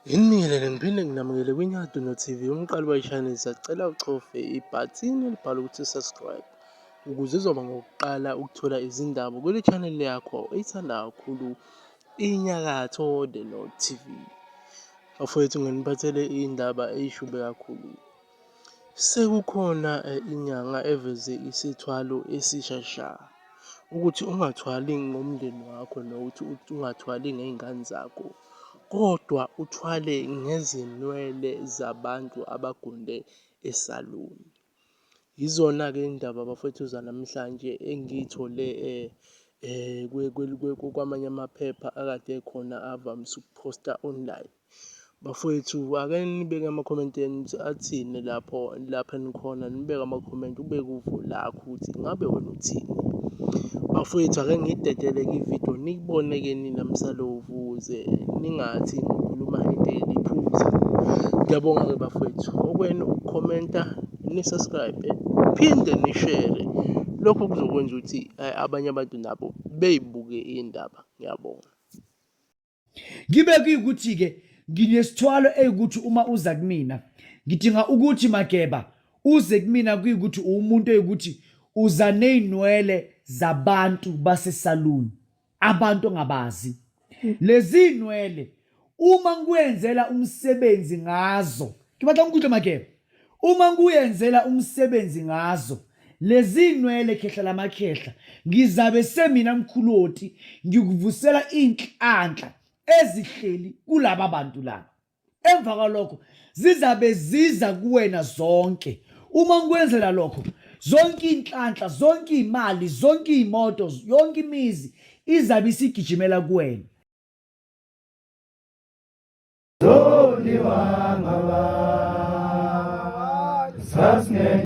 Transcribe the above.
Nginibingelele ngiphinde nginamukele kwiNyaduno TV umqali wayishayina siyacela uchofe ibhathini elibhalwe ukuthi subscribe ukuze uzoba ngokuqala ukuthola izindaba kule channel yakho oyithanda kakhulu iNyakatho The North TV. Bafowethu nginiphathele iy'ndaba ey'shube kakhulu. Sekukhona inyanga eveze isithwalo esisha sha, ukuthi ungathwali ngomndeni wakho nokuthi ungathwali ngey'ngane zakho, kodwa uthwale ngezinwele zabantu abagunde esaluni. Yizona-ke iy'ndaba bafowethu zanamhlanje engiy'thole kwamanye amaphepha akade ekhona avamise ukuphosta online. Bafowethu ake nibeke ama-comment enu ukuthi athini lapho lapho enikhona nibeke ama-comment ubeke uvo lakho ukuthi ngabe wena uthini. Bafowethu ake ngiyidedele-ke ividiyo niyibone-ke nina msalovu ukuze ningathi ngikhuluma into eliphutha. Ngiyabonga-ke bafowethu okwenu ukukhomenta ni-subscribe phinde nishere lokho kuzokwenza ukuthi abanye abantu nabo beyibuke iy'ndaba. Ngiyabonga. Ngibe kuyikuthi-ke nginesithwalo eyikuthi uma uza kumina ngidinga ukuthi Mageba uze kumina kuyikuthi uwumuntu eyikuthi uza nezinwele zabantu basesaluni abantu ongabazi lezi nwele uma ngikwenzela umsebenzi ngazo ke batla ngikutlwe Mageba uma ngikuyenzela umsebenzi ngazo lezi nwele khehla lamakhehla ngizabe semina mkhuloti ngikuvusela inhlanhla ezihleli kulaba bantu laba emva kwalokho zizabe ziza kuwena zonke uma ngikwenzela lokho zonke inhlanhla zonke imali zonke imoto yonke imizi izabe isigijimela kuwena. Zoniwa.